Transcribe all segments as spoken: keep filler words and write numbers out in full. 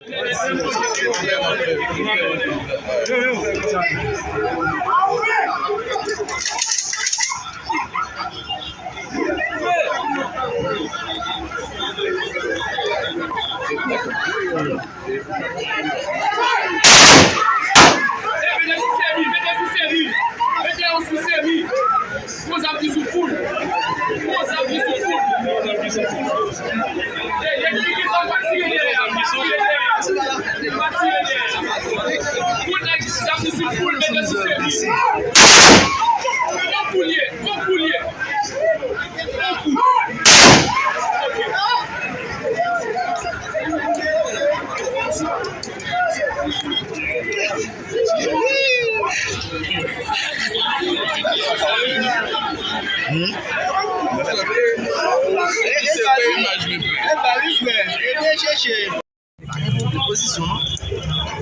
Mete sou seri, mete sou seri, mete yo sou seri. Gwo zam ki sou foul. Gwo zam ki sou foul. Gwo zam ki sou foul. Ey, ey, ki sa pa tire dèyè, pa tire dèyè. Pa tire dèyè. Gwo nèg zam ki sou foul, mete sou seri. Bon koulye, bon koulye. Pozisyon an.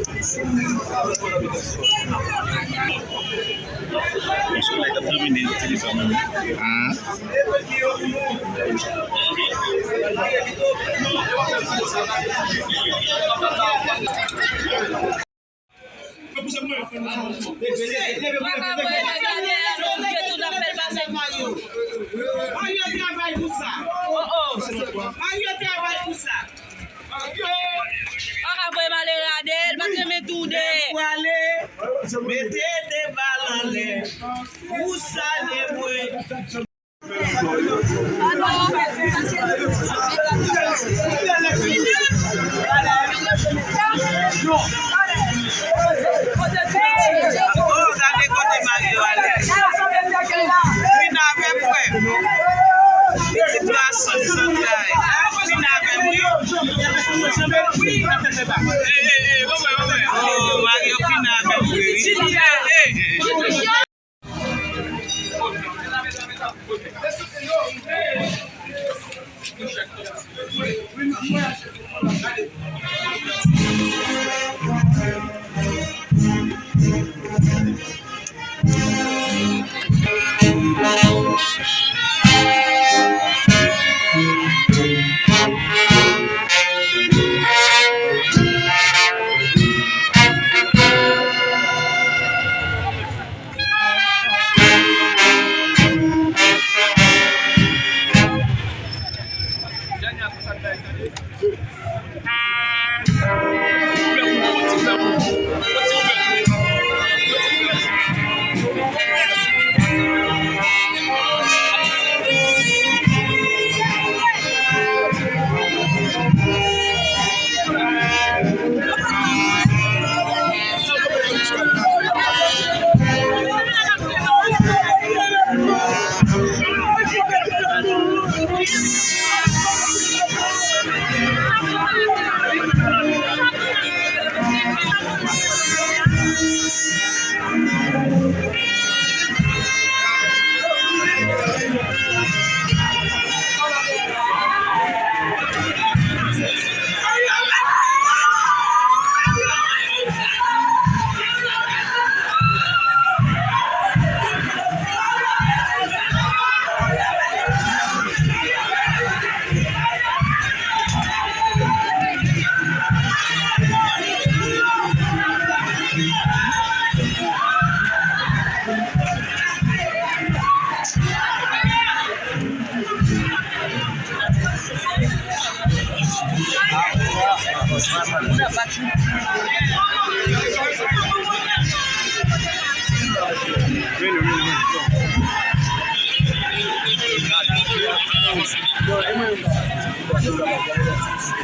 Yon sèl nèg k ap domine telefòn nan. Mario travay pou sa. Mario travay pou sa. Paka voye m ale rade, l pa t renmen toude. Pou ale, mete de bal anlè. Pou salye mwen. Oh, gade kote Mario ale. Vin avè m, frè. Pitit gason, santay. Vin avè m, wi. Ey, ey, ey, bon, bon, bon. Oh, Mario, vin avè m, wi. Ey, ey.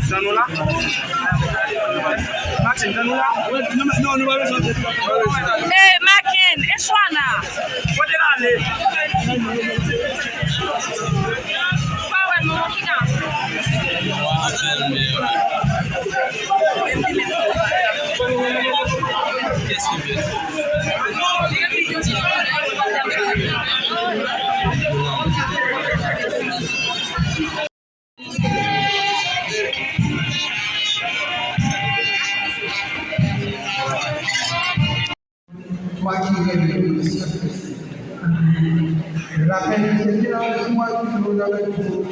Tan nou la? Martin, tan nou la? Ey, Maken, Eswana! Kote l ale? Ou pa wè non, ki nan? Toi qui règnes au siècle. La paix du Seigneur soit toujours avec vous.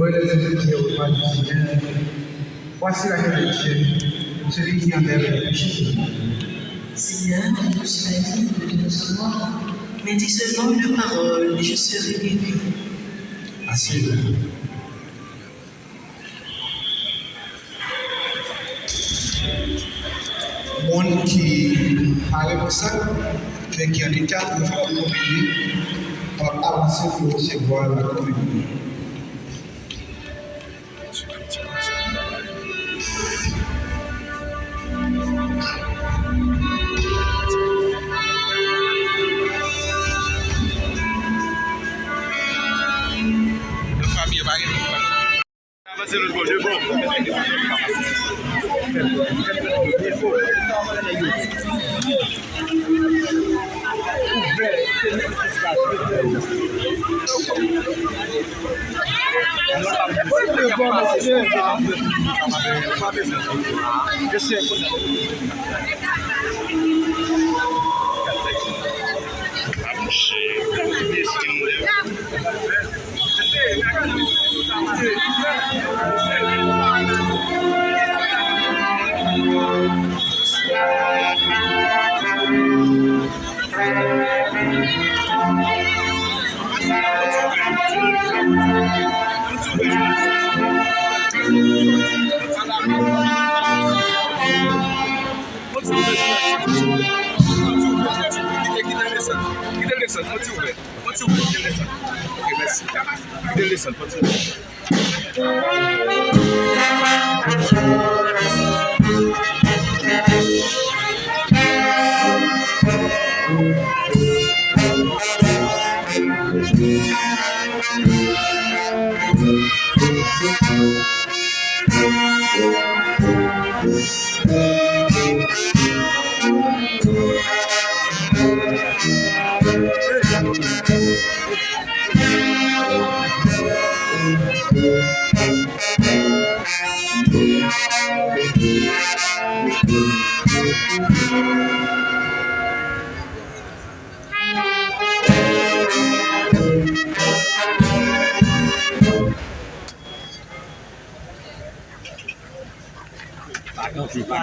Reconnaissez le Dieu au pas du Seigneur. Voici l'agneau de Dieu, celui qui enlève le péché du monde. Seigneur, je suis la vie de nos morts, mais dis seulement une parole et je serai guéri. Asseyez-vous. Moun ki pare pou sa, men ki an eta pou fè yon komini, w ap avanse pou resevwa la komini. Nan fanmi an, pa gen moun. Avanse lòt bò, de bò. Kite l desann, kite l desann, pòt yo ouvè. Pòt yo ouvè, kite l desann. Ok, mèsi. Kite l desann, pòt yo ouvè.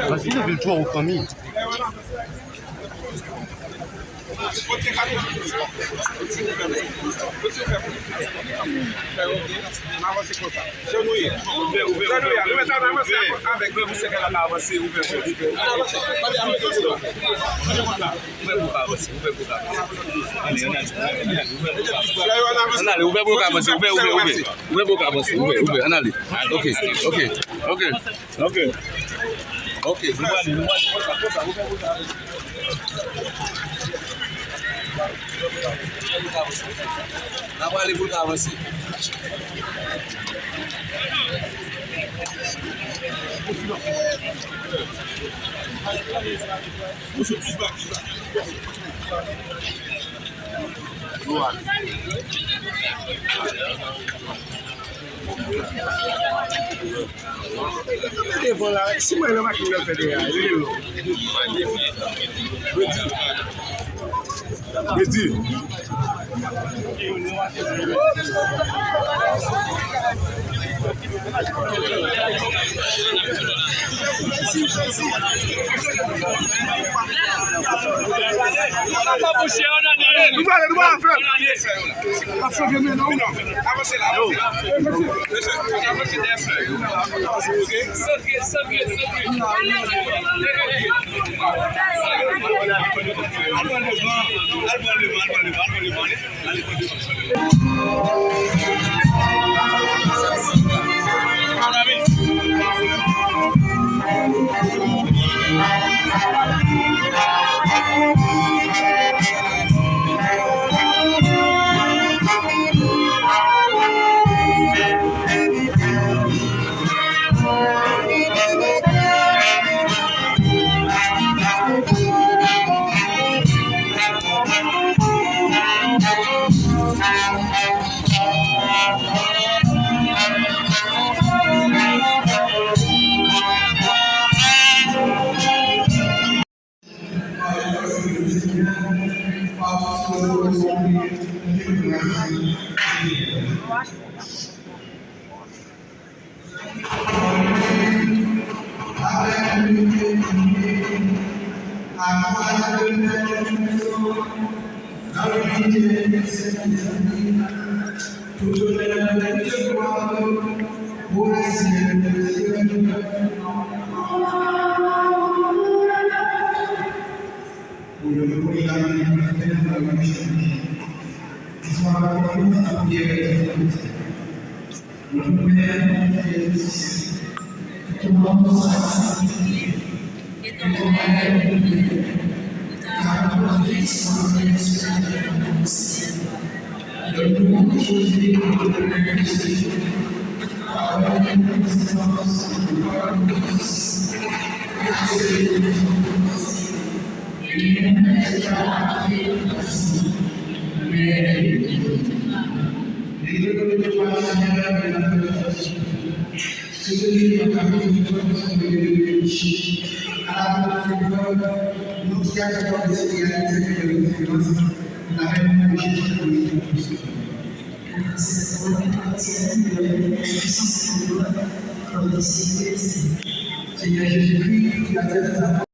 Pase nan vil twò, fanmi. Ouvè pou w ka avanse, ouvè, ouvè, ouvè. Ann ale, ann ale, ouvè pou w ka avanse, ouvè, ouvè, ouvè. Ouvè pou w ka avanse, ouvè, ouvè, ann ale. Ok, ok, ok, ok. Ok, nou prale, nou prale, konsa, konsa, ouvè pou w ka avanse. N a prale pou l ka avanse. Devan la, si mwen nan makin nan fè dèyè a, li menm non. Redi. Nou pale, nou pale, frè. Avanse la, avanse la. Avanse dèyè frè yo. Santre, santre, santre. Al pran devan, al pran devan, al pran devan, al pran devan. Avec l'unité, l'unité, la croix de Père, dans l'unité du Saint-Esprit, tout honneur et toute gloire pour les siècles des siècles. Pour le prix de la vie éternelle, qui soit la confiance à prière et de Notre Père, qui es aux cieux, que ton nom soit sanctifié, que ton règne vienne, que ta volonté soit faite sur la terre comme au ciel. Donne-nous aujourd'hui notre pain quotidien. Pardonne-nous nos offenses, comme nous pardonnons aussi à ceux qui nous ont offensés. Et ne nous laisse pas entrer en tentation, mais délivre-nous du mal. Délivre-nous du mal, Seigneur, de la tentation. Soutenir notre amour de toi, nous sommes les péchés. À la volonté de Dieu, nous qui accordons l'esprit à l'excès de l'espérance, avec le nom de Jésus-Christ, notre Seigneur. Seigneur Jésus-Christ, tu as dit à ta